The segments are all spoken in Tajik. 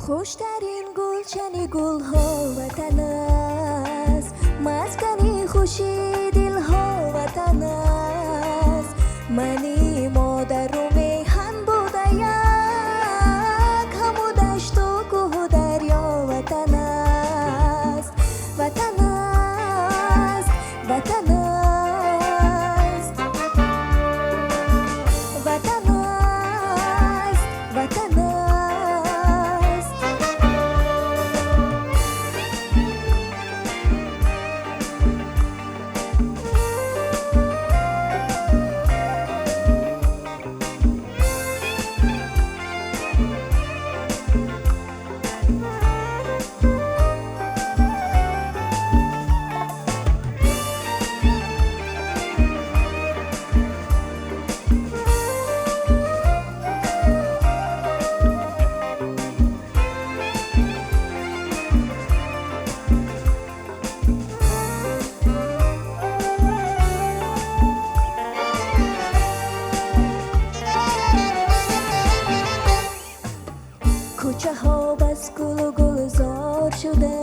Хуштарин гулшани гулҳо ватан аст, маскани хуши дилҳо ватан аст. Мани модару меҳан буда як, ҳаму дашту кӯҳу дарё ватан аст, ватан аст, ватан аст, ватан аст, ватан аст. Кӯчаҳо бас гулу гулзор шуда,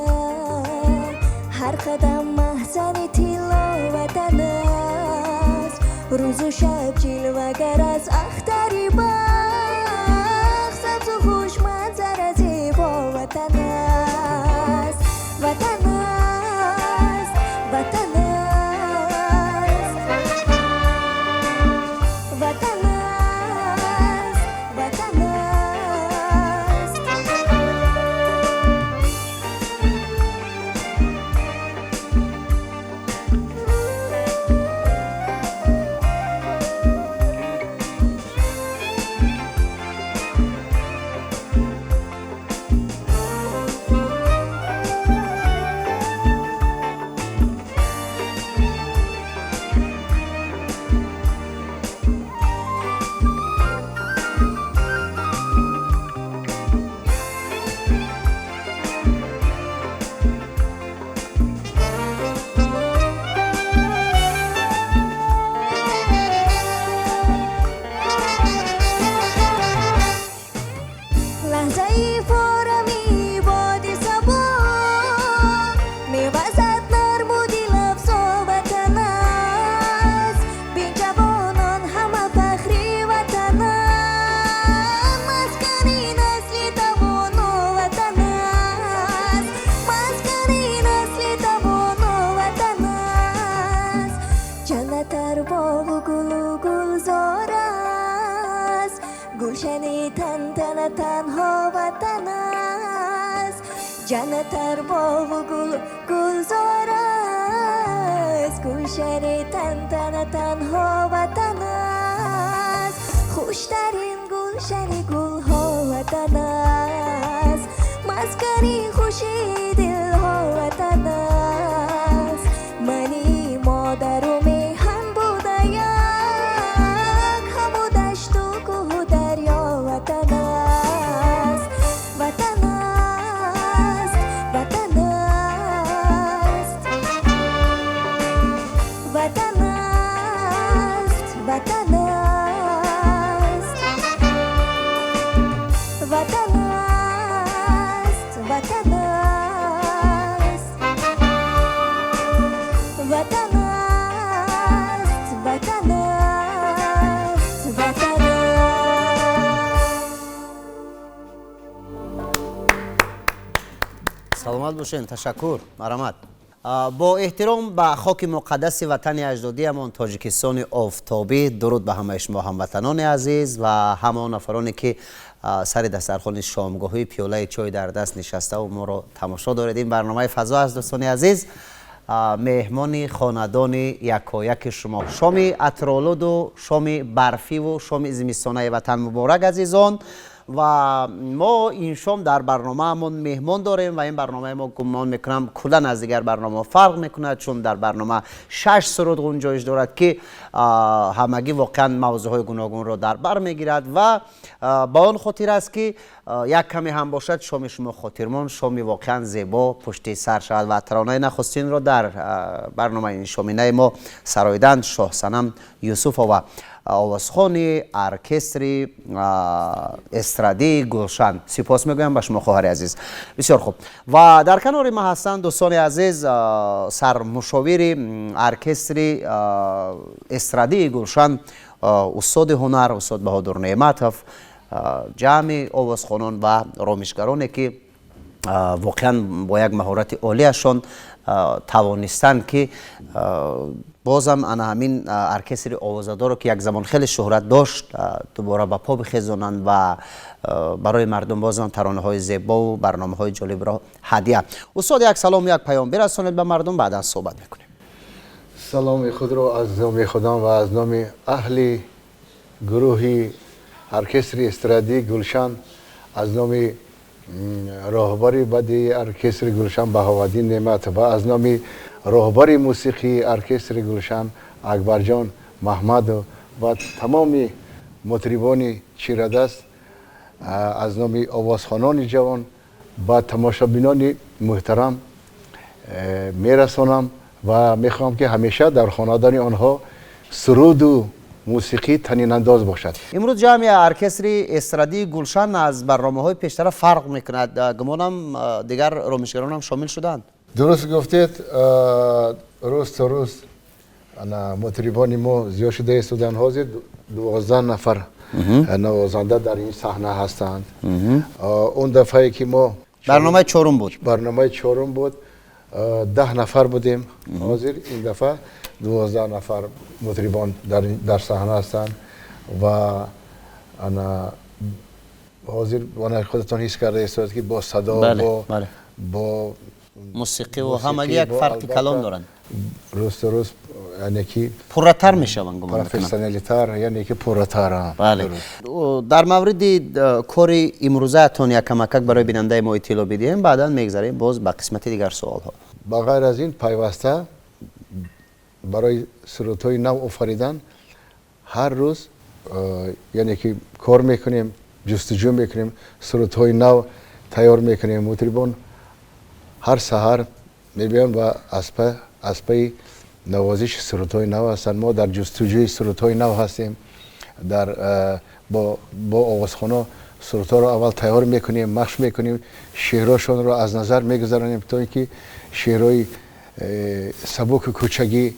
ҳар қадам маҳзани тилло ватан аст. Рӯзу шаб ҷилвагар аз ахтари бахт, сабзу хуш манзара зебо ватан аст, ватан аст, ватан аст, ватан аст, ватан аст. Лаҳзаи форами боди сабо мевазад нарму дилафзо ватан аст. Бин ҷавонон ҳама фахри ватананд, маскани насли тавоно ватан аст, маскани насли тавоно ватан аст. Ҷаннатар боғу гулу гулзор аст, гулшани тантана танҳо ватан аст. Ҷаннатар боғу гулу гулзор аст, гулшани тантана танҳо ватан аст. Хуштарин гулшани гулҳо ватан аст, маскани хуши дилҳо ватан аст. Мани модару меҳан буда як, ҳаму дашту кӯҳу дарё ватан аст, ватан аст, ватан аст, ватан аст, ватан аст, ватан аст, ватан аст, ватан аст, ватан аст, ватан аст. Саломат бошед, ташаккур, марҳамат. Бо эҳтиром ба хоки муқаддаси ватани аҷдодиамон Тоҷикистони офтобӣ, дуруд ба ҳамаи шумо ҳамватанони азиз ва ҳама он нафароне ки сари дастархони шомгоҳӣ пиёлаи чой дар даст нишаставу моро тамошо доред. Ин барномаи фазо аст, дӯстони азиз, меҳмони хонадони якояки шумо. Шоми атролуду шоми барфиву шоми зимистонаи ватан муборак, азизон. Ва мо ин шом дар барномаамон меҳмон дорем ва ин барномаи мо, гумон мекунам, куллан аз дигар барномаҳо фарқ мекунад, чун дар барнома шаш суруд ғунҷоиш дорад, ки ҳамагӣ воқеан мавзӯъҳои гуногунро дар бар мегирад ва ба он хотир аст, ки як каме ҳам бошад, шоми шумо хотирмон, шоми воқеан зебо пушти сар шавад. Ва таронаи нахустинро дар барномаи ин шоминаи мо сароиданд Шоҳсанам Юсуфова. Овозхони оркестри эстрадии Гулшан. Сипос мегӯям ба шумо, хоҳари азиз. Бисёр хуб. Ва дар канори ма ҳастанд, дӯстони азиз, сармушовири оркестри эстрадии Гулшан, устоди ҳунар, устод Баҳодур Неъматов, ҷамъи овозхонон ва ромишгароне, ки воқеан бо як маҳорати олияшон тавонистанд, ки бозам ана ҳамин оркестри овозадоро, ки як замон хеле шӯҳрат дошт, дубора ба по бихезонанд ва барои мардум бозам таронаҳои зебову барномаҳои ҷолибро ҳадя. Устод, як салом, як паём бирасонед ба мардум, баъдан суҳбат мекунем. Саломи худро аз номи худам ва аз номи аҳли гурӯҳи оркестри эстрадии Гулшан, аз номи роҳбари бадии оркестри Гулшан Баҳоваддин Неъматов ва аз номи роҳбари мусиқии оркестри Гулшан Акбарҷон Маҳмадов ва тамоми мутрибони чирадаст, аз номи овозхонони ҷавон ба тамошобинони муҳтарам мерасонам ва мехоҳам, ки ҳамеша дар хонадони онҳо суруду мусиқӣ танинандоз бошад. Имрӯз ҷамъи оркестри эстрадии Гулшан аз барномаҳои пештара фарқ мекунад. Гумонам, дигар ромишгаронам шомил шуданд. Дуруст гуфтед. Рӯз то рӯз мутрибони мо зиёд шуда истоданд. Ҳозир 12 нафар навозанда дар ин саҳна ҳастанд. Он дафъае ки мо Барномаи чорум буд. Барномаи чорум буд, 10 нафар будем. Ҳозир ин дафъа 12 нафар мутрибон дар саҳна ҳастанд ва ана ҳозир худатон ҳис карда истодед, ки бо садо, бо мусиқиву ҳамагӣ як фарқи калон доранд. Рӯз то рӯз, яъне ки пурратар мешаванд, гумон мекунам. Профессионалитар, яъне ки пурратар. Бале, дар мавриди кори имрӯзаатон якамакак барои бинандаи мо иттилоъ бидиҳем, баъдан мегзарем боз ба қисмати дигар суолҳо. Ба ғайр аз ин, пайваста барои сурудҳои нав офаридан ҳар рӯз, яъне ки кор мекунем, ҷустуҷӯ мекунем, сурудҳои нав тайёр мекунем. Мутрибон ҳар саҳар мебиёнд ва аз пайи навозиши сурудҳои нав ҳастанд. Мо дар ҷустуҷӯи сурудҳои нав ҳастем. Дар бо овозхоно сурудҳоро аввал тайёр мекунем, машқ мекунем, шеърҳошонро аз назар мегузаронем, то ин ки шеърҳои сабуку кӯчагӣ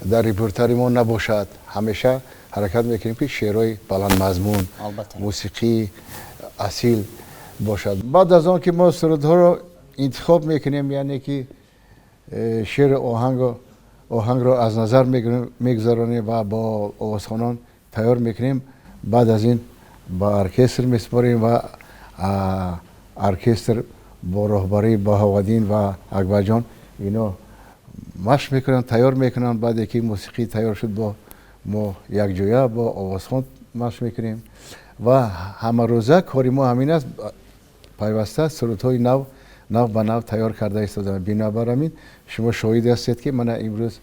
дар репертуари мо набошад. Ҳамеша ҳаракат мекунем, ки шеърҳои баландмазмун, мусиқии асил бошад. Баъд аз он ки мо сурудҳоро интихоб мекунем, яъне ки шеъру оҳангро аз назар мегузаронем ва бо овозхонон тайёр мекунем, баъд аз ин ба оркестр месупорем ва оркестр бо роҳбарии Баҳоваддин ва Акбарҷон ино машқ мекунанд, тайёр мекунанд. Баъде ки мусиқӣ тайёр шуд, бо мо якҷоя бо овозхон машқ мекунем ва ҳамарӯза кори мо ҳамин аст. Пайваста сурудҳои нав нав ба нав тайёр карда истодаем. Бинобар ҳамин шумо шоҳид ҳастед, ки мана имрӯз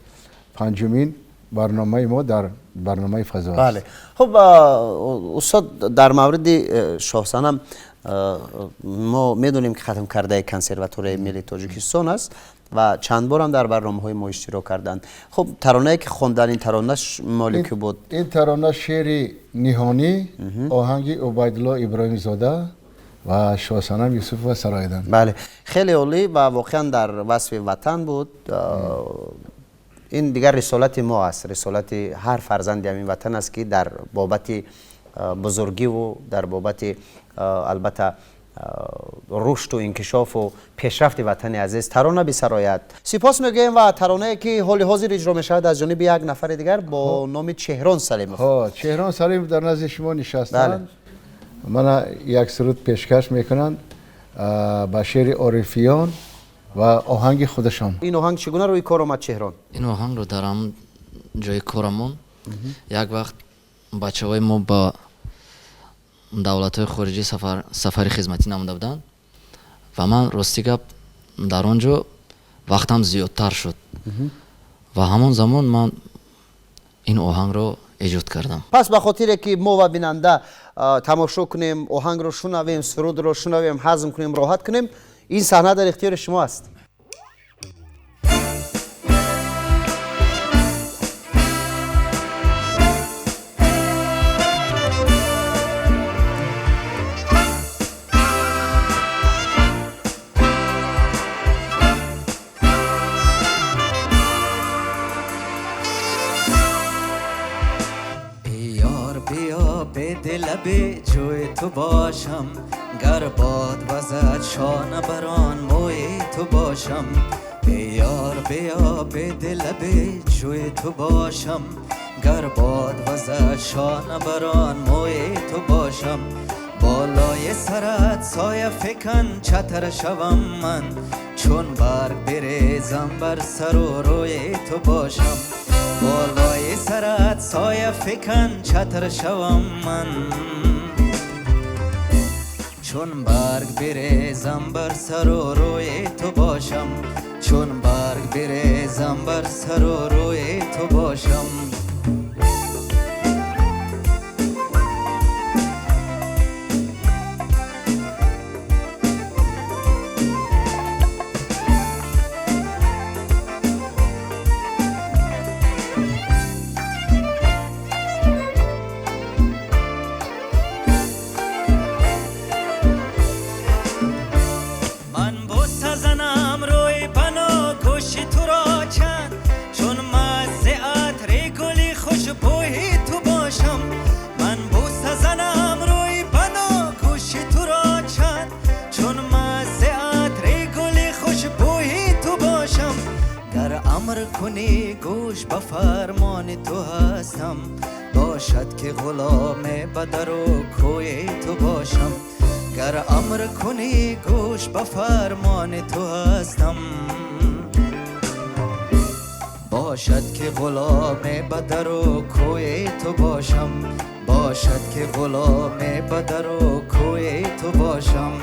панҷумин барномаи мо дар барномаи фазо аст. Бале, хуб, устод, дар мавриди Шоҳсанам мо медонем, ки хатм кардаи Консерваторияи миллии Тоҷикистон аст ва чанд борам дар барномаҳои мо иштирок карданд. Хуб, таронае ки хондан, ин тарона моли кӣ буд? Ин тарона шеъри Ниҳонӣ, оҳанги Убайдулло Иброҳимзода ва Шоҳсанам Юсуфова сароиданд. Бале, хеле олӣ ва воқеан дар васфи ватан буд. Ин дигар рисолати мо аст, рисолати ҳар фарзанди ҳамин ватан аст, ки дар бобати бузургиву дар бобати, албатта, рушду инкишофу пешрафти ватани азиз тарона бисарояд. Сипос мегӯем. Ва таронае, ки ҳоли ҳозир иҷро мешавад аз ҷониби як нафари дигар бо номи Чеҳрон Салимов. Чеҳрон Салимов дар назди шумо нишастанд. Мана як суруд пешкаш мекунанд ба шеъри Орифиён ва оҳанги худашон. Ин оҳанг чӣ гуна рӯи кор омад, Чеҳрон? Ин оҳангро дар ҳамн ҷои корамон як вақт бачаҳои мо ба давлатҳои хориҷӣ сафари хизматӣ намуда буданд ва ман, рости гап, дар он ҷо вақтам зиёдтар шуд ва ҳамон замон ман ин оҳангро эҷод кардам. Пас ба хотире ки мо ва бинанда тамошо кунем, оҳангро шунавем, сурудро шунавем, ҳазм кунем, роҳат кунем, ин саҳна дар ихтиёри шумо аст. лаби ҷӯи ту бошам, гар бод вазад шона барон мӯи ту бошам. Эй ёр биё беди лаби ҷӯи ту бошам, гар бод вазад шона барон мӯи ту бошам. Болои сарат соя фикан чатр шавам ман, чун барг бирезам бар сару рӯи ту бошам. Болои сарат соя фикан чатр шавам ман, чун барг бирезам бар сару рӯи ту бошам. Чун барг бирезам бар сару рӯи ту бошам. Кунӣ гӯш ба фармони ту ҳастам, бошад ки ғуломе ба дару кӯи ту бошам. Гар амр кунӣ гӯш ба фармони ту ҳастам, бошад ки ғуломе ба дару кӯи ту бошам. Бошад ки ғуломе ба дару кӯи ту бошам.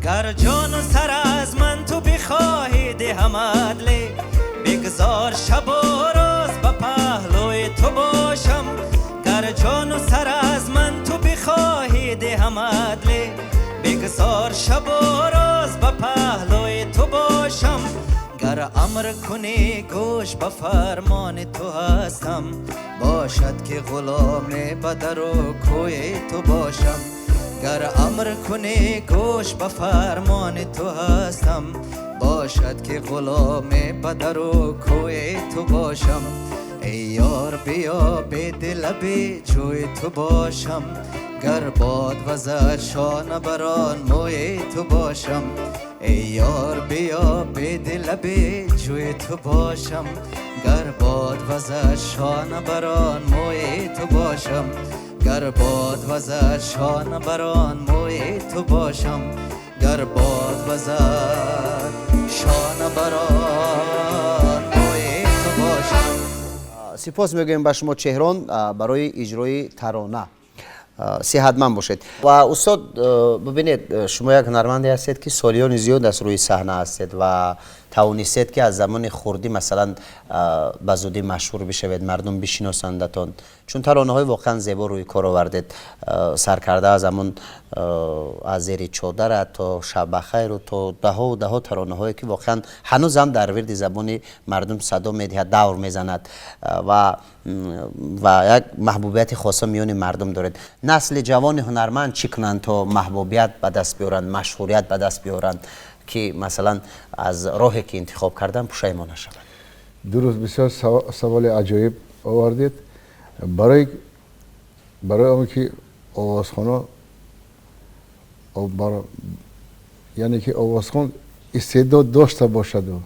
Гар ҷону сар аз ман ту бихоҳӣ диҳамад, лек бигзор шабу рӯз ба паҳлӯи ту бошам. Гар ҷону сар аз ман ту бихоҳӣ диҳамад, лек бигзор шабу рӯз ба паҳлӯи ту бошам. Гар амр кунӣ гӯш ба фармони ту ҳастам, бошад ки ғуломе ба дару кӯи ту бошам. Гар амр кунӣ гӯш ба фармони ту ҳастам, бошад ки ғуломе ба дару кӯи ту бошам. Эй ёр биё беди лаби ҷӯи ту бошам, гар бод вазад шона барон мӯи ту бошам. Эй ёр биё беди лаби ҷӯи ту бошам, гар бод вазад шона барон мӯи ту бошам. Гар бод вазад шона барон мӯи ту бошам. Гар бод вазад шона барон мӯи ту бошам. Сипос мегӯем ба шумо Чеҳрон барои иҷрои тарона. Сиҳатманд бошед. Ва устод, бибинед, шумо як ҳунарманде ҳастед ки солиёни зиёд аз рӯи саҳна ҳастед ва тавонистед ки аз замони хурдӣ масалан ба зудӣ машҳур бишавед, мардум бишиносандатон, чун таронаҳои воқеан зебо рӯи кор овардед, саркарда аз ҳамон аз зери чодара то шаббахайру то даҳову даҳо таронаҳое ки воқеан ҳанӯз ҳам дар вирди забони мардум садо медиҳад, давр мезанад ва як маҳбубияти хоса миёни мардум доред. Насли ҷавони ҳунарманд чӣ кунанд то маҳбубият ба даст биёранд, машҳурият ба даст биёранд ки масалан аз роҳе ки интихоб кардан пушаймон нашаванд? Дуруст, бисёр саволи аҷоиб овардед. Барои он ки овозхона, яъне ки овозхон истеъдод дошта бошаду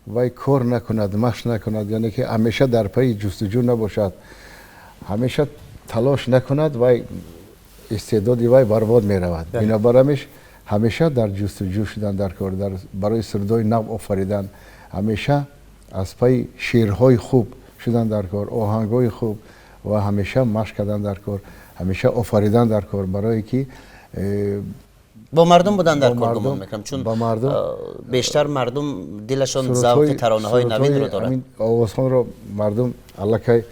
вай кор накунад, машқ накунад, яъне ки ҳамеша дар пайи ҷустуҷӯ набошад, ҳамеша талош накунад, вай истеъдоди вай барбод меравад. Бинобар ҳамеш ҳамеша дар ҷустуҷӯ шудан дар кор, барои сурудҳои нав офаридан, ҳамеша аз пайи шеърҳои хуб шудан дар кор, оҳангҳои хуб ва ҳамеша машқ кардан дар кор, ҳамеша офаридан дар кор, барое ки бо мардум будан дар кор гумон мекунам, чун бештар мардум дилашон завқи таронаҳои навинро дорад. Овозхонро мардум аллакай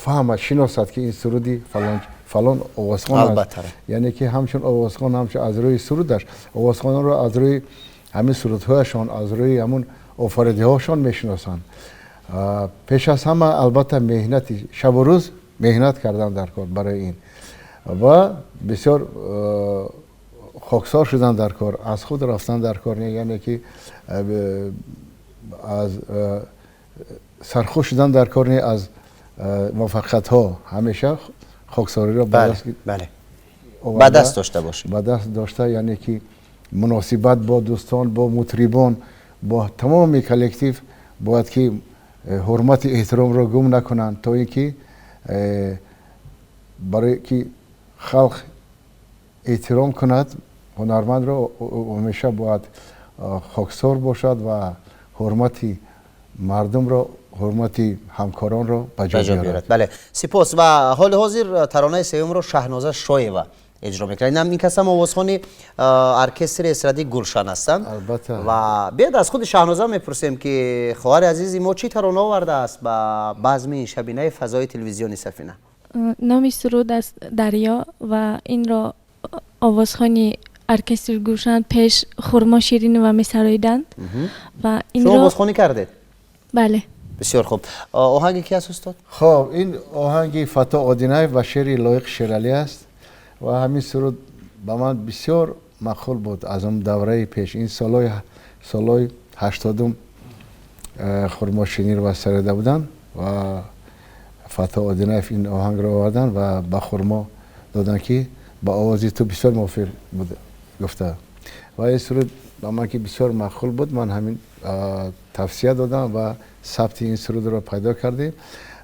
фаҳмад, шиносад ки ин суруди фалон овозхон аст. Яъне ки ҳамчун овозхон, ҳамчун аз рӯи сурудаш, овозхонро аз рӯи ҳамин сурудҳояшон, аз рӯи ҳамун офаридиҳошон мешиносанд. Пеш аз ҳама албатта меҳнати шабу рӯз меҳнат кардан дар кор барои ин ва бисёр хоксор шудан дар кор, аз худ рафтан дар кор, яъне ки аз сархуш шудан дар кор, не аз муваффақиятҳо, ҳамеша хоксориро ба даст дошта бошед, ба даст дошта, яъне ки муносибат бо дӯстон, бо мутрибон, бо тамоми коллектив бояд ки ҳурмати эҳтиромро гум накунанд, то ин ки барое ки халқ эҳтиром кунад ҳунармандро, ҳамеша бояд хоксор бошад ва ҳурмати мардумро, ҳурмати ҳамкоронро ба ҷо биёрад. Бале, сипос. Ва ҳоли ҳозир таронаи сеюмро Шаҳноза Шоева иҷро мекунад. Инам ин кас ҳам овозхони оркестри эстрадии Гулшан ҳастанд. Албатта. Ва биёд аз худи Шаҳноза мепурсем ки хоҳари азизи мо чӣ тарона овардааст ба базми шабинаи фазои телевизиони Сафина. Номи суруд аст Дарё ва инро овозхони оркестри Гулшан пеш Хурмо Ширинова месароиданд. Ва инро шумо овозхонӣ кардед? Бале. Бисёр хуб. Оҳанги ки аст устод? Хоб, ин оҳанги Фато Одинаев ва шеъри Лоиқ Шералӣ аст ва ҳамин суруд ба ман бисёр маъқул буд аз он давраи пеш. Ин солҳои 80-ум Хурмо Ширинова сароида буданд ва Фато Одинаев ин оҳангро оварданд ва ба Хурмо доданд ки ба овози ту бисёр мувофиқ буд гуфта. Ва ин суруд ба ман ки бисёр маъқул буд, ман ҳамин тавсия додам ва сабти ин сурудро пайдо кардем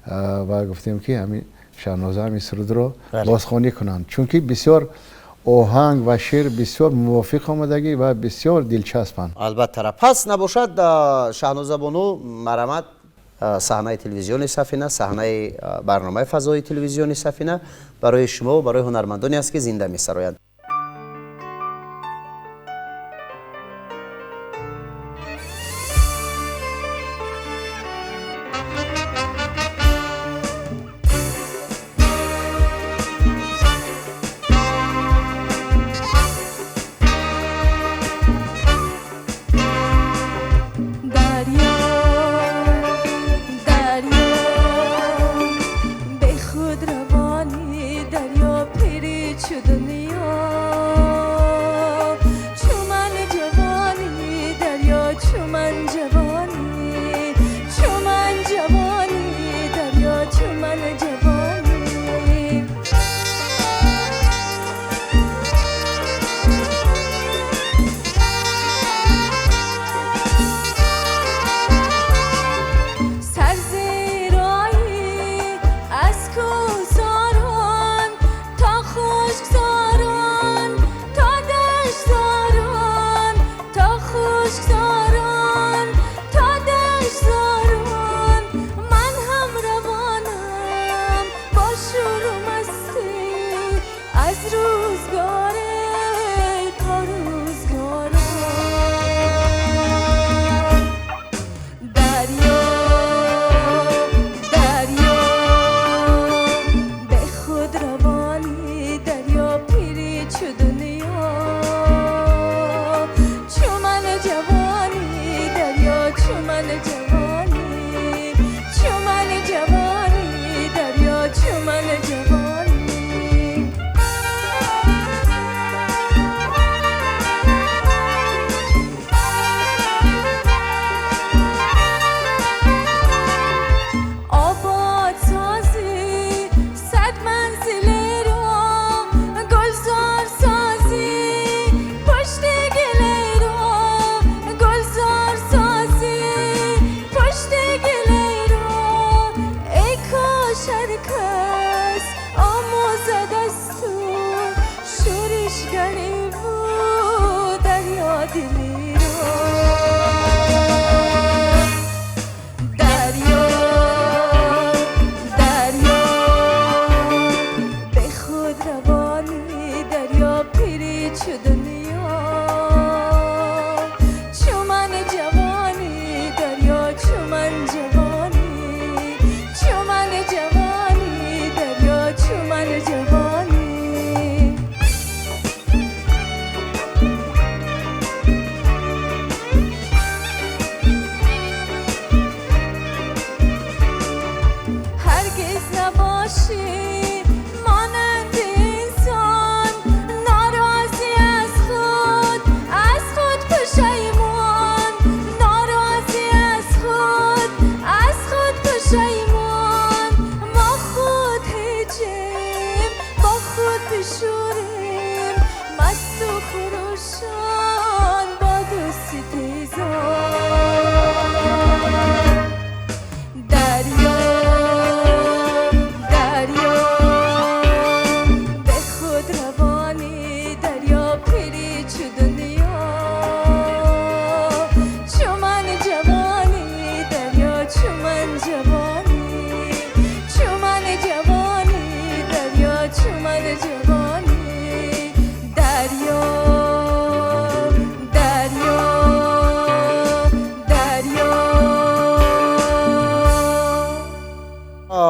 ва гуфтем ки ҳамин Шаҳноза ҳамин сурудро бозхонӣ кунанд, чунки бисёр оҳанг ва шеър бисёр мувофиқ омадагӣ ва бисёр дилчаспанд. Албатта. Пас набошад, Шаҳноза бону, марамат саҳнаи телевизиони Сафина, саҳнаи барномаи фазои телевизиони Сафина барои шумо ва барои ҳунармандоне аст ки зинда месароянд. Дарё, дарё, бе худ равонӣ дарё, пири чу дунё.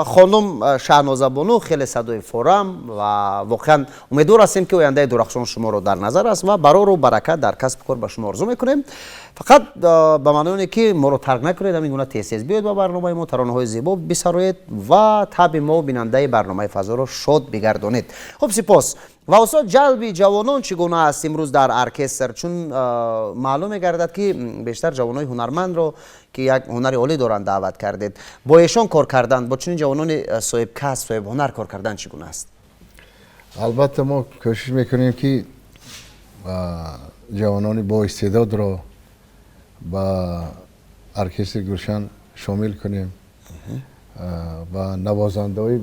Хонум Шаҳнозабону хеле садои форам ва воқеан умедвор ҳастем, ки ояндаи дурахшон шуморо дар назар аст ва барору баракат дар касбу кор ба шумо орзу мекунем. Фақат ба маънои оне ки моро тарк накунед, ҳамин гуна тез-тез биёед ба барномаи мо, таронаҳои зебо бисароед ва таби мо, бинандаи барномаи Фазоро шод бигардонед. Хуб, сипос. Ва устод, ҷалби ҷавонон чӣ гуна аст имрӯз дар оркестр? Чун маълум мегардад, ки бештар ҷавонои ҳунармандро, ки як ҳунари олӣ доранд, даъват кардед. Бо эшон кор кардан, бо чунин ҷавонони соҳибкасб, соҳибҳунар кор кардан чӣ гуна аст? Албатта, мо кӯшиш мекунем, ки ҷавонони боистеъдодро ба оркестри Гулшан шомил кунем ва навозандаҳои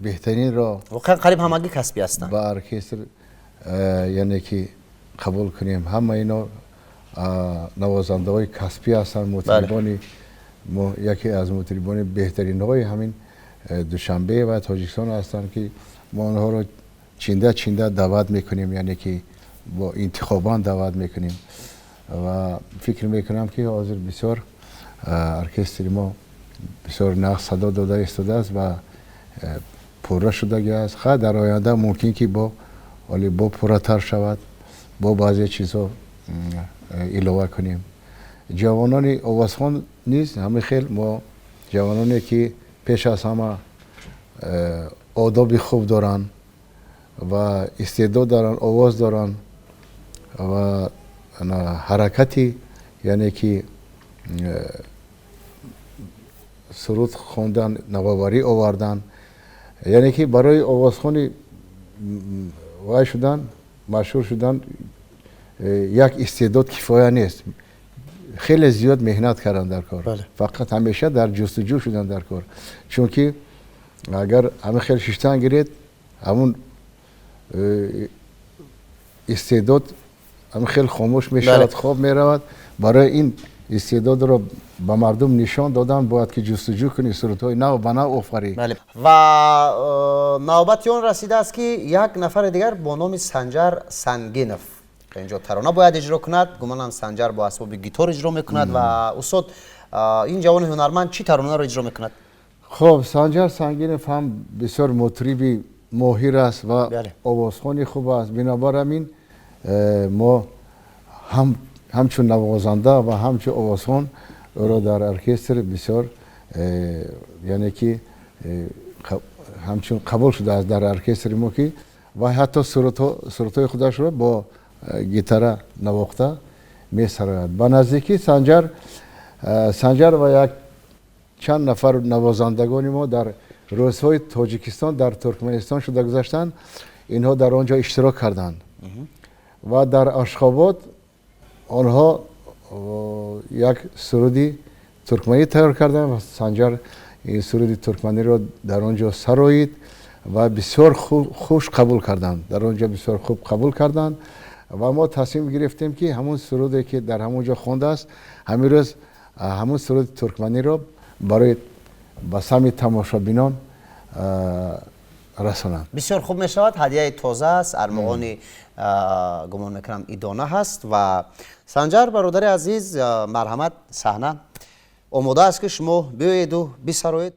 беҳтаринро. Воқеан қариб ҳамагӣ касбӣ ҳастанд. Ба оркестр, яъне ки қабул кунем. Ҳама ино навозандаҳои касбӣ ҳастанд, мутрибони мо, яке аз мутрибони беҳтаринҳои ҳамин Душанбе ва Тоҷикистон ҳастанд, ки мо онҳоро чинда чинда даъват мекунем, яъне ки бо интихобан даъват мекунем. Ва фикр мекунам, ки ҳозир бисёр оркестри мо бисёр нағз садо дода истодааст ва пурра шудагӣ аст. Ха, дар оянда мумкин ки бо ҳоли бо пурратар шавад, бо баъзе чизҳо илова кунем. Ҷавонони овозхон низ ҳамин хел, мо ҷавононе ки пеш аз ҳама одоби хуб доранд ва истеъдод доранд, овоз доранд ва ҳаракати, яъне ки суруд хондан, навоварӣ овардан, яъне ки барои овозхони вай шудан, машҳур шудан як истеъдод кифоя нест, хеле зиёд меҳнат кардан дар кор, фақат ҳамеша дар ҷустуҷӯ шудан дар кор. Чунки агар ҳамин хел шиштан гиред, ҳамун истеъдод ҳамин хел хомӯш мешавад, хоб меравад. Барои ин истеъдодро ба мардум нишон додан бояд ки ҷустуҷӯ кунӣ, сурудҳои нав ба нав офарӣ. Ва навбати он расидааст, ки як нафари дигар бо номи Санҷар Сангинов инҷо тарона бояд иҷро кунад. Гумонам, Санҷар бо асбоби гитор иҷро мекунад. Ва устод, ин ҷавони ҳунарманд чӣ таронаро иҷро мекунад? Хуб, Санҷар Сангинов ҳам бисёр мутриби моҳир аст ва овозхони хуб аст. Бинобар ҳамин мо ҳамчун навозанда ва ҳамчун овозхон ӯро дар оркестр бисёр, яъне ки ҳамчун қабул шудааст дар оркестри мо, ки ва ҳатто сурудҳои худашро бо гитара навохта месарояд. Ба наздикӣ Санҷар ва як чанд нафар навозандагони мо дар рӯзҳои Тоҷикистон дар Туркманистон шуда гузаштанд. Инҳо дар он ҷо иштирок карданд ва дар Ашхобод онҳо як суруди туркманӣ тайёр карданд ва Санҷар ин суруди туркманиро дар он ҷо сароид ва бисёр хуш қабул карданд, дар он ҷо бисёр хуб қабул карданд. Ва мо тасмим гирифтем, ки ҳамун суруде ки дар ҳамон ҷо хондааст, ҳамин рӯз ҳамун суруди туркманиро барои ба самъи тамошобинон расонанд. Бисёр хуб мешавад, ҳадияи тоза аст, армуғони гумон мекунам идона ҳаст. Ва Санҷар, бародари азиз, марҳамат, саҳна омода аст, ки шумо биёеду бисароед.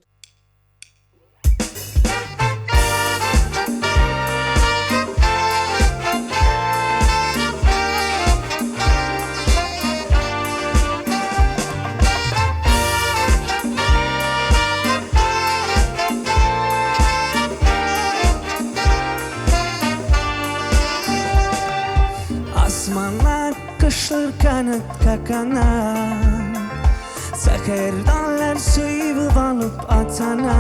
Kakana Seherdanlar suyib alıp atana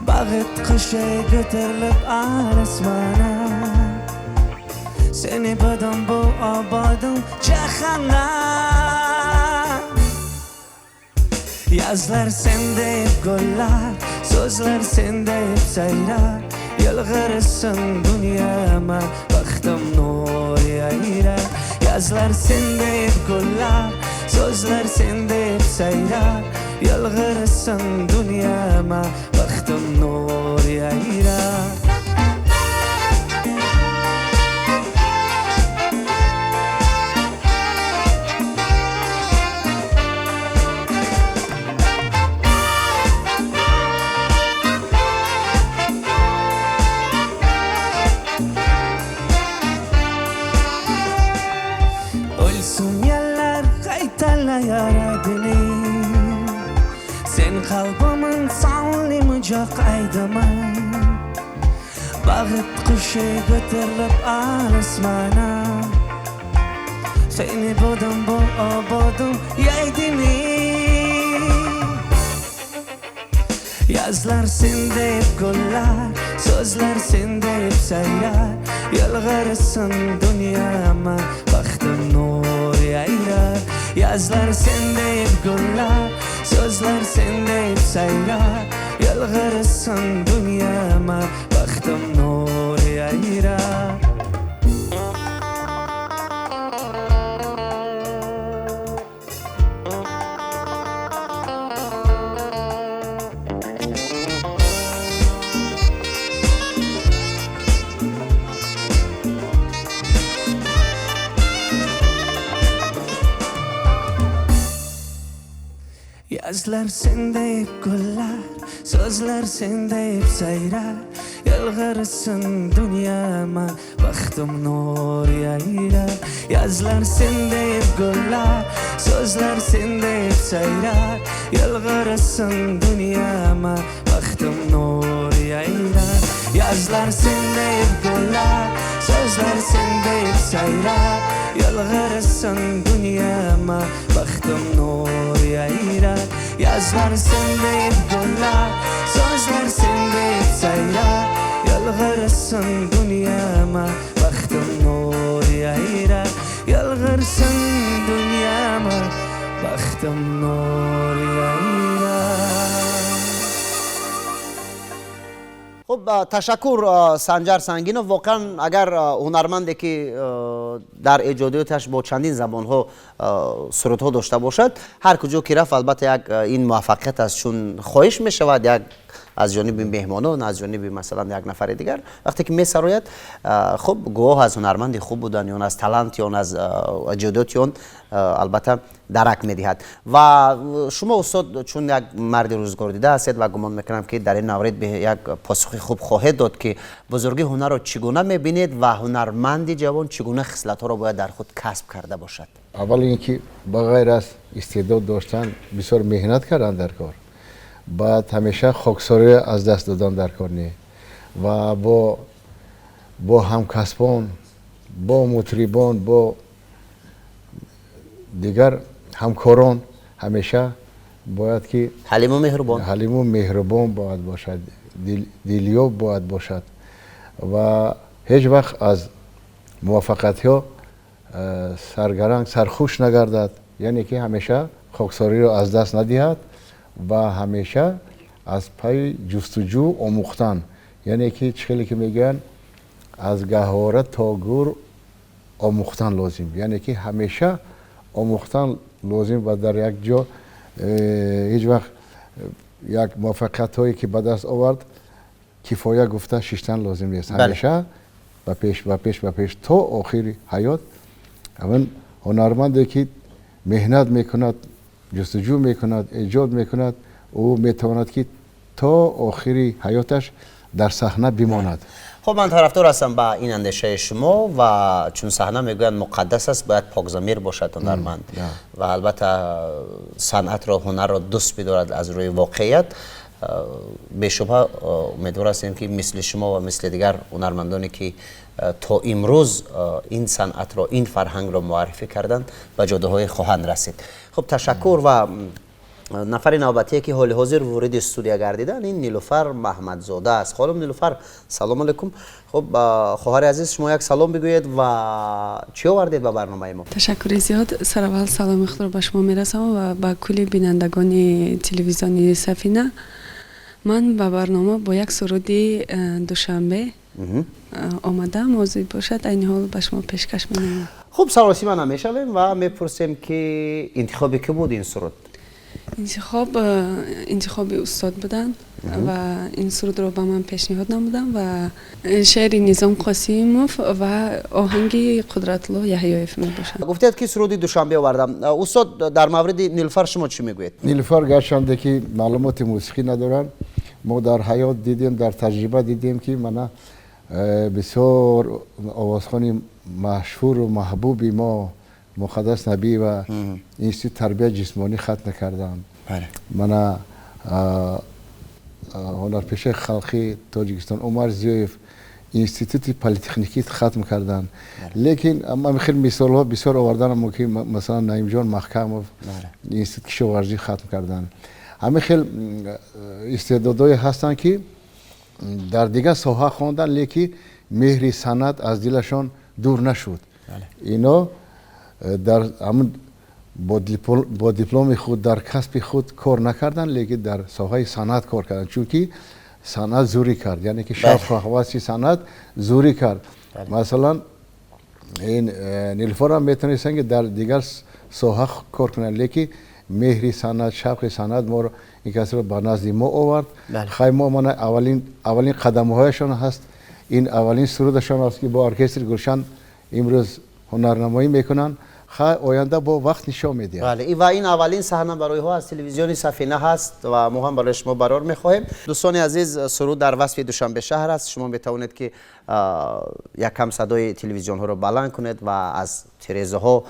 Bag'it qushi ko'tarilib osmona Seni budim bu obodim jahonda. Yazlar sen deb gullar, so'zlar sen deb sayrar. Yilg'irsin dunyoma, baxtim nur yayrar. Yazlar sen deb gullar, so'zlar sen deb sayrar. Yilg'irsin dunyoma, baxtim nur yayrar. Men qalbimin sonlimjoq aydaman Baxt qushi ko'tarilib osmona Seni budim bu obodim yaydimi Yazlar sen deb gullar, so'zlar sen deb sayrar Yalg'arsin dunyoma baxtim nur yayrar Yazlar sen deb gullar, so'zlar sen deb sayrar Yalg'arsin dunyoma baxtim nur yayrar Yazlar sen deb gullar, so'zlar sen deb sayrar Yalg'arsin dunyoma baxtim nur yayrar Yazlar sen deb gullar, so'zlar sen deb sayrar Yalg'arsin dunyoma baxtim nur yayrar Yazlar sen deb gullar, so'zlar sen deb sayrar Yalg'arsin dunyoma baxtim nur yayrar Yazlar sen deb gullar, so'zlar sen deb sayrar Yalg'arsin dunyoma baxtim nur yayrar Yalg'arsin dunyoma baxtim nur yayrar. Хуб, ташаккур Санҷар Сангинов. Воқеан агар ҳунарманде ки дар эҷодиёташ бо чандин забонҳо сурудҳо дошта бошад, ҳар куҷо ки рафт, албатта як ин муваффақият аст, чун хоҳиш мешавад як аз ҷониби меҳмонон, аз ҷониби масалан як нафари дигар вақте ки месарояд, хуб гувоҳ аз ҳунарманди хуб будан ё аз талант ё аз эҷодиёти он албатта дарак медиҳад. Ва шумо устод чун як марди рӯзгордида ҳастед ва гумон мекунам ки дар ин маврид як посухи хуб хоҳед дод ки бузургии ҳунарро чӣ гуна мебинед ва ҳунарманди ҷавон чӣ гуна хислатҳоро бояд дар худ касб карда бошад. Аввал ин ки ба ғайр аз истеъдод доштан бисёр меҳнат кардан дар кор, баъд ҳамеша хоксориро аз даст додан дар кор не ва бо ҳамкасбон, бо мутрибон, бо дигар ҳамкорон ҳамеша бояд ки ҳалиму меҳрубон, ҳалиму меҳрубон бояд бошад, дилёб бояд бошад ва ҳеҷ вақт аз муваффақиятҳо саргаранг, сархуш нагардад, яъне ки ҳамеша хоксориро аз даст надиҳад ва ҳамеша аз пайи ҷустуҷӯ омӯхтан, яъне ки чӣ хеле ки мегӯянд аз гаҳвора то гур омӯхтан лозим, яъне ки ҳамеша омӯхтан лозим ва дар як ҷо ҳеҷ вақт як муваффақиятҳое ки ба даст овард кифоя гуфта шиштан лозим нест. Ҳамеша ба пеш, ба пеш, ба пеш то охири ҳаёт. Ҳамин ҳунарманде ки меҳнат мекунад, ҷустуҷӯ мекунад, эҷод мекунад, ӯ метавонад ки то охири ҳаёташ дар саҳна бимонад. Хуб, ман тарафдор ҳастам ба ин андешаи шумо ва чун саҳна мегӯянд муқаддас аст, бояд покзамир бошад ҳунарманд ва албатта санъатро, ҳунарро дӯст бидорад аз рӯи воқеият. Бешубҳа умедвор ҳастем ки мисли шумо ва мисли дигар ҳунармандоне ки то имрӯз ин санъатро, ин фарҳангро муаррифӣ карданд, ба ҷодаҳое хоҳанд расид. Хуб, ташаккур. Ва нафари навбатие ки ҳоли ҳозир вориди студия гардидан ин Нилуфар Маҳмадзода аст. Хонум Нилуфар, салом алейкум. Хуб, хоҳари азиз, шумо як салом бигӯед ва чӣ овардед ба барномаи мо? Ташаккури зиёд. Сараввал саломи худро ба шумо мерасонам ва ба кулли бинандагони телевизиони Сафина. Ман ба барнома бо як суруди Душанбе омадам, мавзӯи бошад, айни ҳол ба шумо пешкаш менамоям. Хуб, саросима намешавем ва мепурсем ки интихоби кӣ буд ин суруд? Интихоби устод буданд ва ин сурудро ба ман пешниҳод намуданд ва шеъри Низом Қосимов ва оҳанги Қудратулло Яҳёев мебошад. Гуфтед ки суруди Душанбе овардам. Устод, дар мавриди Нилуфар шумо чӣ мегӯед? Нилуфар гарчанде ки маълумоти мусиқӣ надоранд, мо дар ҳаёт дидем, дар таҷриба дидем ки мана бисёр овозхони машҳуру маҳбуби мо Муқаддас Набиева институт тарбияи ҷисмонӣ хатм накарданд. Мана Ҳунарпешаи халқии Тоҷикистон Умар Зиёев институти политехникӣ хатм карданд. Лекин хел мисолҳо бисёр оварданам мумкин, масалан Наимҷон Маҳкамов институт кишоварзӣ хатм карданд. Ҳамин хел истеъдодҳое ҳастанд, ки дар дигар соҳа хонданд, лекин меҳри санъат аз дилашон дур нашуд. Ино дар ҳамун бо дипломи худ дар касби худ кор накарданд, лекин дар соҳаи санъат кор карданд, чунки санъат зӯрӣ кард, яъне ки шавқу ҳаваси санъат зӯрӣ кард. Масалан ин Нилуфарам метавонистанд, ки дар дигар соҳа кор кунанд, лекин меҳри санъат, шавқи санъат моро ин касро ба назди мо овард. Хай, мо мана аввалин қадамҳояшон ҳаст, ин аввалин сурудашон аст, ки бо оркестри Гулшан имрӯз ҳунарнамоӣ мекунанд. Хай, оянда бо вақт нишон медиҳад. Бале, ва ин аввалин саҳна барои ҳо аз телевизиони Сафина ҳаст ва мо ҳам барои шумо барор мехоҳем. Дӯстони азиз, суруд дар васфи Душанбе шаҳр аст. Шумо метавонед, ки якам садои телевизионҳоро баланд кунед ва аз тирезаҳо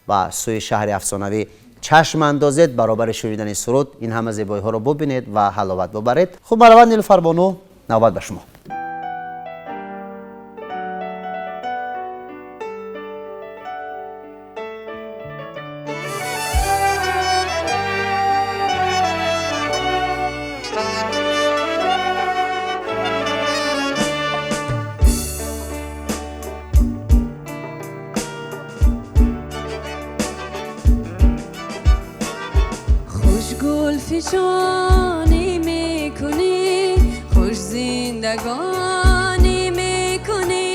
ба сӯи шаҳри афсонавӣ чашм андозед. Баробари шунидани суруд ин ҳама зебоиҳоро бубинед ва ҳаловат бубаред. Хуб, марҳамат, Нилуфарбону, навбат ба шумо. گلفشانی میکنی، خوش زندگانی میکنی،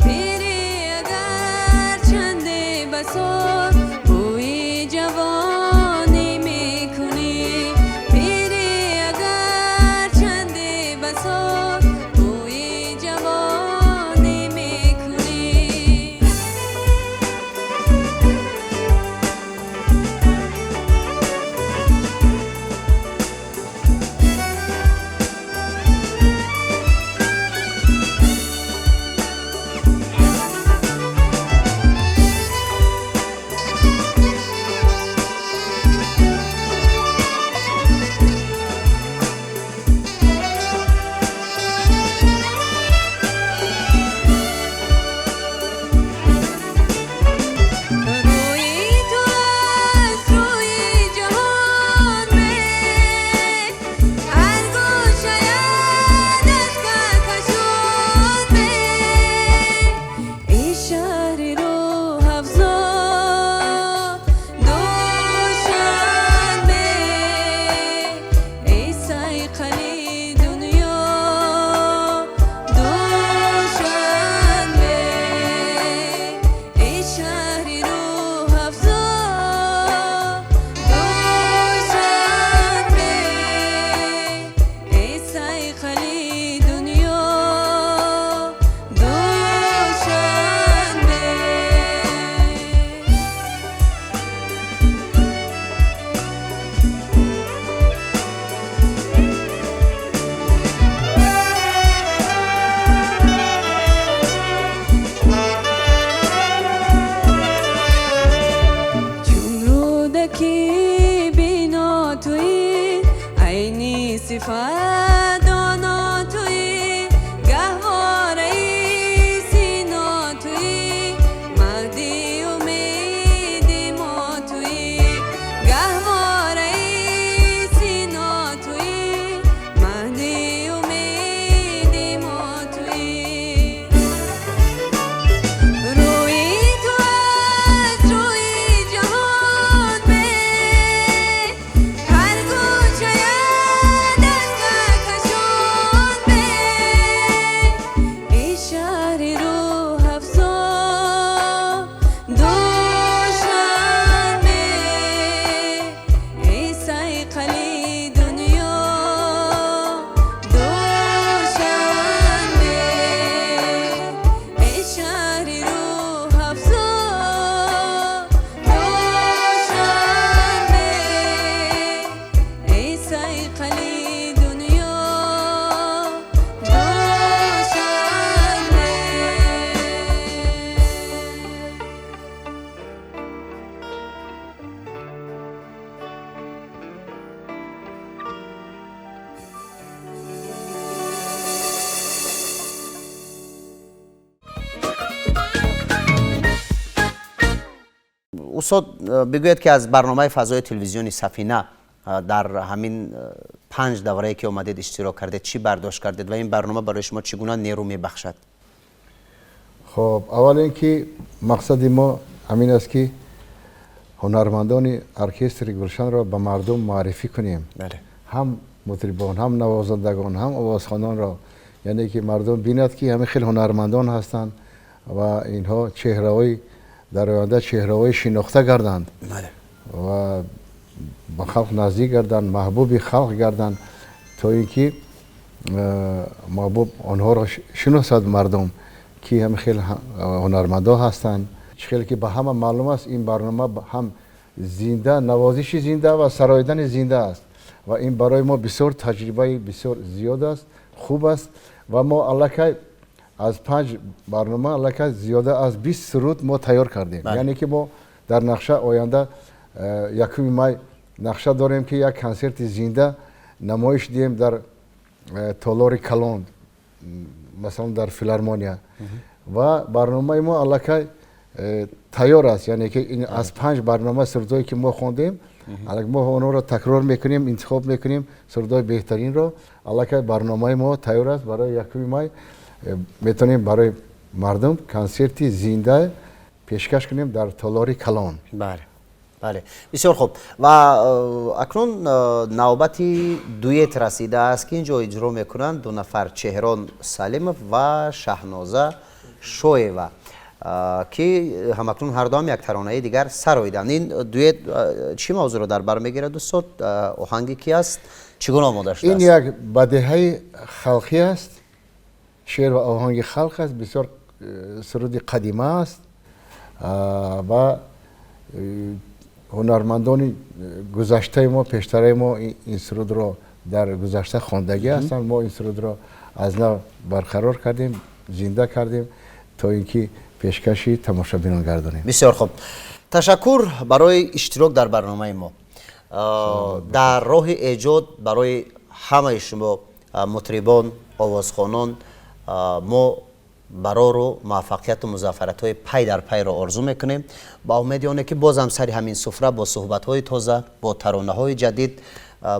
پیری اگر چنده بسار بوی جوانی میکنی، پیری اگر چنده بسار بوی جوانی میکنی. Устод, бигӯед, ки аз барномаи фазои телевизиони Сафина дар ҳамин 5 даврае ки омадед, иштирок кардед, чӣ бардошт кардед ва ин барнома барои шумо чӣ гуна нерӯ мебахшад? Хоб, аввал ин ки мақсади мо ҳамин аст, ки ҳунармандони оркестри Гулшанро ба мардум муаррифӣ кунем, ҳам мутрибон, ҳам навозандагон, ҳам овозхононро, яъне ки мардум бинад, ки ҳамин хел ҳунармандон ҳастанд ва инҳо чеҳраҳои дар оянда чеҳраҳои шинохта гарданд ва ба халқ наздик гарданд, маҳбуби халқ гарданд, то ин ки маҳбуб онҳоро шиносад мардум, ки ҳамин хел ҳунармандон ҳастанд. Чӣ хеле ки ба ҳама маълум аст, ин барнома ҳам зинда навозиши зинда ва сароидани зинда аст ва ин барои мо бисёр таҷрибаи бисёр зиёд аст, хуб аст ва мо аллакай аз 5 барнома аллакай зиёда аз 20 суруд мо тайёр кардем. Яъне ки мо дар нақша оянда 1 май нақша дорем, ки як консерти зинда намоиш диҳем дар толори калон, масалан дар филармония, ва барномаи мо аллакай тайёр аст. Яъне ки ин аз 5 барнома сурудҳое ки мо хондем, мо онҳоро такрор мекунем, интихоб мекунем сурудҳои беҳтаринро. Аллакай барномаи мо тайёр аст барои 1 май. Метавонем барои мардум консерти зинда пешкаш кунем дар толори калон. Бале, бале, бисёр хуб. Ва акнун навбати дуэт расидааст, ки ин ҷо иҷро мекунанд ду нафар, Чеҳрон Салимов ва Шаҳноза Шоева, ки ҳамакнун ҳардуам як таронаи дигар сароиданд. Ин дуэт чӣ мавзӯъро дар бар мегирад, устод? Оҳанги ки аст, чӣ гуна омода шудааст? Ин як бадеҳаи халқӣ аст, шеър ва оҳанги халқ аст, бисёр суруди қадима аст ва ҳунармандони гузаштаи мо, пештараи мо ин сурудро дар гузашта хондагӣ ҳастанд. Мо ин сурудро аз нав барқарор кардем, зинда кардем, то ин ки пешкаши тамошобинон гардонем. Бисёр хуб, ташаккур барои иштирок дар барномаи мо. Дар роҳи эҷод барои ҳамаи шумо мутрибон, овозхонон мо барору муваффақияту музаффариятҳои пай дар пайро орзу мекунем, ба умеди оне ки бозам сари ҳамин суфра бо суҳбатҳои тоза, бо таронаҳои ҷадид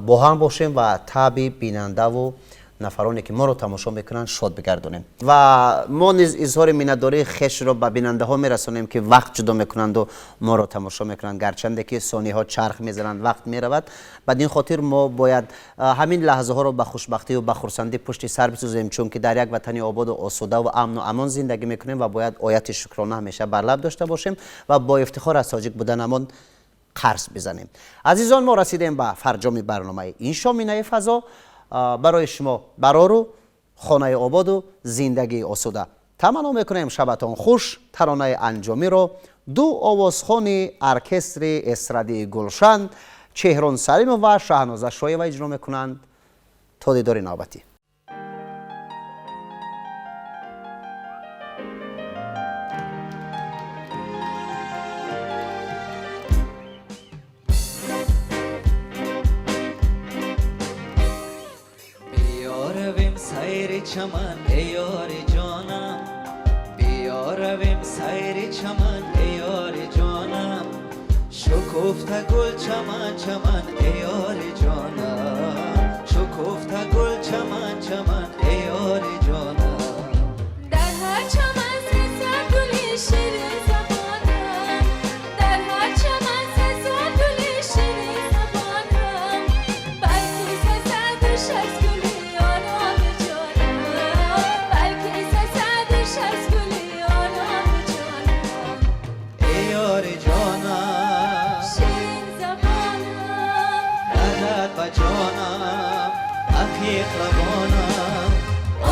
бо ҳам бошем ва таъби бинандаву нафароне ки моро тамошо мекунанд шод бигардонем. Ва мо низ изҳори миннатдории хешро ба бинандаҳо мерасонем, ки вақт ҷудо мекунанду моро тамошо мекунанд, гарчанде ки сониҳо чарх мезананд, вақт меравад. Бад ин хотир мо бояд ҳамин лаҳзаҳоро ба хушбахтию ба хурсандӣ пушти сар бисозем, чунки дар як ватани ободу осудаву амну амон зиндагӣ мекунем ва бояд ояти шукрона ҳамеша бар лаб дошта бошем ва бо ифтихор аз тоҷик буданамон қарз бизанем. Азизон, мо расидем ба фарҷоми барномаи ин шоминаи фазо. Барои шумо барору хонаи ободу зиндагии осуда таманно мекунем. Шабатон хуш. Таронаи анҷомиро ду овозхони оркестри эстрадии Гулшан, Чеҳрон Салимов ва Шаҳноза Шоева иҷро мекунанд. То дидори навбатӣ. Чаман эй ёри ҷонам, биё равем сайри чаман эй ёри ҷонам, шукуфта гул чаман чаман эй ёри ҷонам, шукуфта гул чаман чаман эй ёри ҷонам. Дар ҳар чаман сесад гули ширин забонам, дар ҳар чаман сесад гули ширин забонам, балки 360 гули ороми ҷонам, балки 360 гули ороми ҷонам. Эй ёри ҷонам, ширин забонам, дардат ба ҷонам, ақиқ лабонам,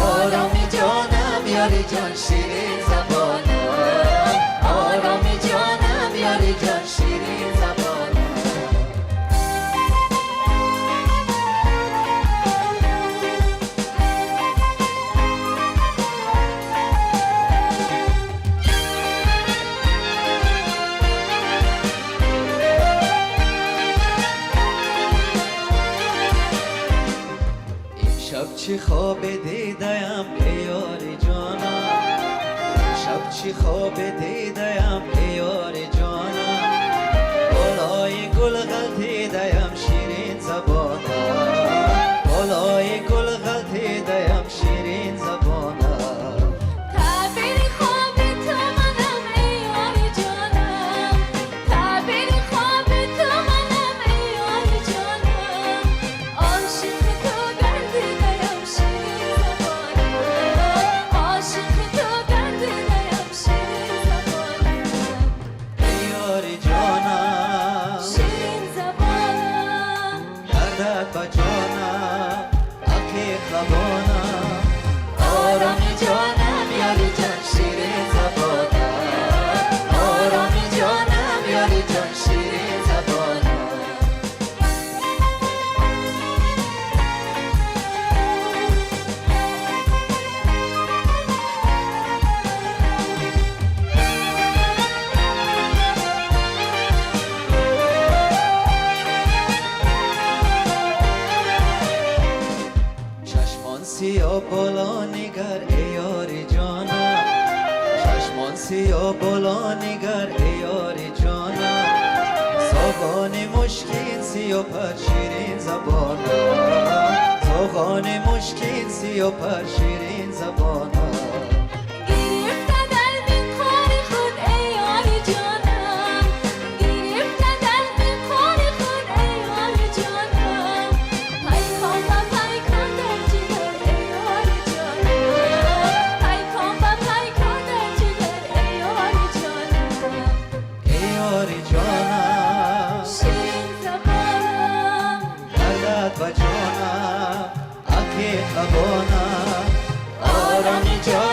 ороми ҷонам, ёри ҷон, ширин забонам, ороми ҷонам, ёри ҷон, ширин забонам. Имшаб чӣ хобе дидаям эй ёри ҷонам, имшаб чӣ хобе дидаям эй ёри ҷонам. гул ғалтидаям ширин забонам, болои гул ғалтидаям ширин забонам. Таъбири хоби ту манам, эй ёри ҷонам, таъбири хоби ту манам, эй ёри ҷонам, ошиқи ту гардидаям ширин забонам, ошиқи ту гардидаям ширин забонам. Эй ёри ҷонам, ширин забонам, дардат ба ҷонам, ақиқ лабонам, ороми ҷонам, ёри ҷон, ширин забонам, ороми ҷонам, ёри ҷон, ширин забонам. Чашмон сиё боло нигар, эй ёри ҷонам, чашмон сиё боло нигар, эй ёри ҷонам, зоғони мушкин сиё пар ширин забонам, зоғони мушкин сиё пар ширин забонам. Гирифта дар миқори худ, эй ёри ҷонам, гирифта дар миқори худ, эй ёри ҷонам, пайкон ба пайкон дар ҷигар, эй ёри ҷонам, пайкон ба пайкон дар ҷигар, эй ёри ҷонам. Эй ёри ҷонам, ширин забонам, дардат ба ҷонам, ақиқ лабонам, ороми ҷонам.